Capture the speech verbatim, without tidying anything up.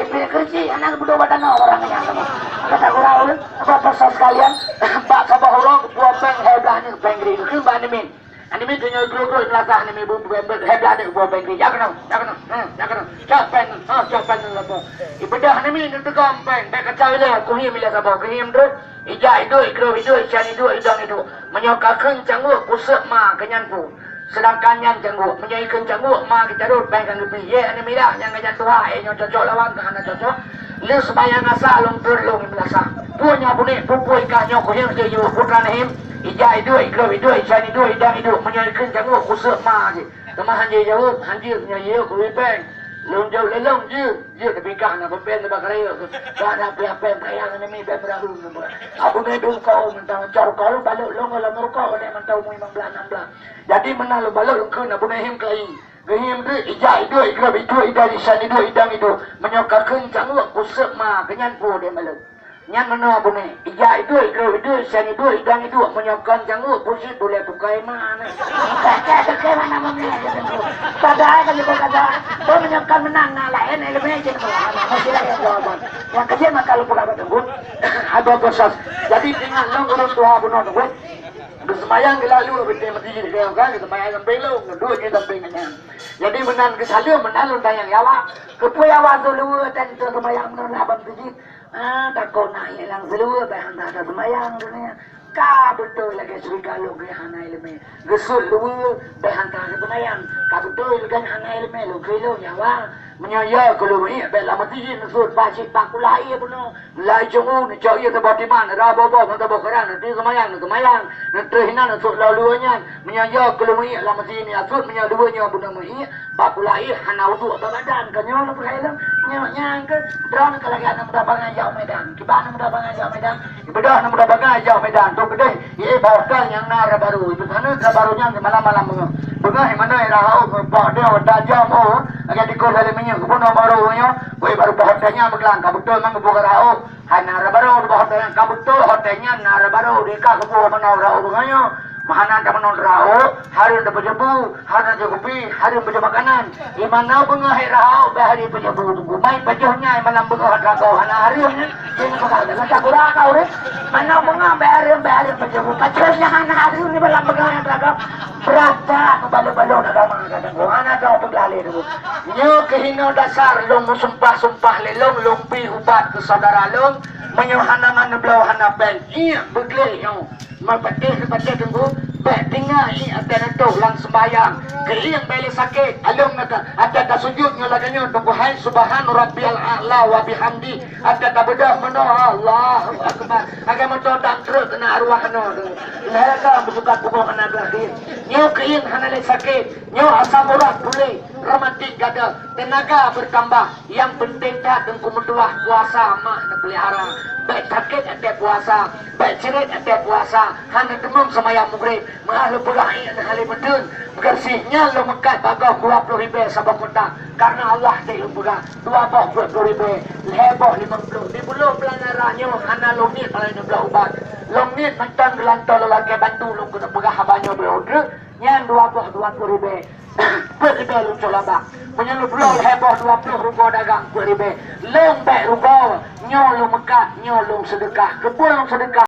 Pih keureuji, hana geubeudôh bak tanoh barang nyan. Kata gurau, apa pesan sekalian, bak saboh uroe geupeue péng hai blah nyoe péng gri, keu bak anemin. Anemin tu nyoe gro-gro meunasah anemin bu-, bu-, bu-, hai blah nyoe geupeue péng gri. Jak keunoe, jak keunoe, hmm, jak keunoe. Cok péng, ha, cok péng nyoe lapor. Ibeudôh anemin nyoe teugom péng, bèk kacau ilèe, kuhiem ilèe saboh, kuhiem trôh. Ijak iduek, igrôp iduek, ican iduek, idong iduek. Meunyoe ka kheun cangguek, kuseuek ma keu nyan pu. Seudangkan nyan cangguek, meunyoe ikheun cangguek, ma geucarôt, bèk ka geubi. Yé, aneuk milah nyang ka nyan tuha, eh, nyoe cocok lawan kah hana cocok. Lheueh seumayang asa lôn treun lôn meulasah. Peue nyoe bunék, peue-peue ikah nyoe kuhieng jiyue, putra Nahim. Ijak iduek, igrôp iduek, ican iduek, idong iduek. Meunyoe ikheun cangguek, kuseuek ma jih. Teuma han jijaweueb, han jeuet, meunyoe jiyue, kubi péng. Lôn jaweueb lé lôn, jeuet. Jeuet, tapi kah na peumpén nibak keurayeuk. Kah na peumpén payah ngon mi bèk meurahom nibak. Abu Nai dum kau mantong cor kau lôn balok lôn lam rukok pada mantong umur lima belas enam belas. Jadi meunan lôn balok lôn kheun Abu Nai him keulayi. Geuhim deuek ijak iduek igrôp iduek idong isan iduek idong iduek. Meunyoe ka kheun cangguek kuseuek ma keu nyan pu deh balok. Nyan meunoe Abu Nai. Ijak iduek igrôp iduek isan iduek idong iduek. Meunyoe kon cangguek pusit ulèe tukai ma neh. Kakak kakak mana mana. Padahai ka jeuet kata, oh, meunyoe ka meunan na laén, ileumèe jeuet keu hana, meusti laén jawaban. Nyang keujeuet maka lôn peugah bak teungku, ada proses. Jadi, ingat lôn ureueng tuha bunoe teungku, geuseumayang geulalu bintéh meuseujid keu ka, geuseumayang sampéng lôn, duek jih sampéng nyan. Jadi, meunan geusaleuem, meunan lôn tanyong, "Ya, Wak, keupeue ya, Wak, seuleuweue tan teuseumayang meunan lam meuseujid?" Ah, takot na ilang seuleuweue, bèk hana taseumayang, kheun nyan. Ka beutôi lagèe syeuruga lôn geuh hana ileumèe. Geusut luweue bèk hana geupeunayan. Ka beutôi lagèe hana ileumèe lôn keu ilôn nyawa. Meunyoe ya keu lôn miek bèk lam meuseujid neusut bak cit bak kulah ié bunoe. Lai cungu neucok ié saboh timan, rab boh-boh ngon saboh keurang, neuteuh seumayang, neuseumayang, neuteuh inan neusut lom luweue nyan. Meunyoe ya keu lôn miek lam meuseujid neusut, meunyoe luweue nyoe bunoe miek, Bak pula ih hana uduk bak badan, ka nyoe lôn peuhai lom. Nyoe nyang keu droeneuh ka lagèe aneuk muda bangai jak u Medan. Kiban aneuk muda bangai jak u Medan. Ibeudôh aneuk muda bangai jak u Medan. Trok keudeh, ié bak hotel nyang na rot barô. Ipeusana rot barô nyan di malam-malam beungoh. Beungoh i manoe rot barô, bak hotel tajam, oh, lagèe dikon lé minyeuk. Geubunoe barô nyoe, weh, barô bak hotel nyan beuklang. Ka beutôi memang geubuka rot barô. Hai na rot barô di bak hotel nyan, ka beutôi hotel nyan na rot barô, di ka geuboh meunan rot barô nyoe. Meuhana tameunan rot, hareuem tapeujabu, hareuem takupi, hareuem pajoh makanan. Di manoe beungoh hai rot, bèk hareuem pajabu teungku. Mai pajoh nyan malam beungoh atra gob, hana hareuem nyan. Jadi peugah, "Jangan takura kau deh." Manoe beungoh bèk hareuem, bèk hareuem pajabu. Pajoh nyan hana hareuem di malam beungoh atra gob. Beurata meubalot-balot agama kadang. Hana tau peugah lé teungku. Nyoe keuh inoe dasar lôn meusumpah-sumpah lé lôn, lôn pi ubat keu syedara lôn. Meunyoe hana manubloe hana péng, ié beugleh nyoe. Meupatéh-patéh teungku, bèk tinggai ié até neutôh lam seumbahyang. Keuieng bèk lé sakét, along neutôh até tasujut nyoe lagèe nyoe teungku, hai subhana rabbiyal a'la wa bihamdi. Até tabeudôh meunoe, Allahu akbar. Lagèe moto dang treuk keunan arwah nyoe teungku. Lhèe ka beusukat bumoe hana beuakhé. Nyoe keuieng hana lé sakét. Nyoe asam urat puléh, rematik gadoh, teunaga beutambah. Nyang peunteng that teungku meutuwah puasa mak neupeulihara. Bèk sakét até puasa, bèk cirét até puasa, hana teumong seumayang mugreb. Meuah lôn peugah ié neuh hale meuteun, beugaséh nyan lôn meukat bak gob dua ploh ribèe saboh kotak. Kareuna Allah deh lôn peugah, dua boh dua ploh ribèe, lhèe boh limong ploh. Di buleuen bulan Ramadan nyoe hana lôn niet palai neubloe ubat. Lôn niet mantong geulantoe lôn lakèe bantu lôn keuneuk peugah haba nyoe beu udeuek. Nyan dua boh dua ploh ribèe. Peuet ribèe lôn cok labang. Meunyoe lôn bloe lhèe boh dua ploh rugoe dagang peuet ribèe. Lôn bèk rugoe, nyoe lôn meukat, nyoe lôn seudeukah. Keupeue lôn seudeukah?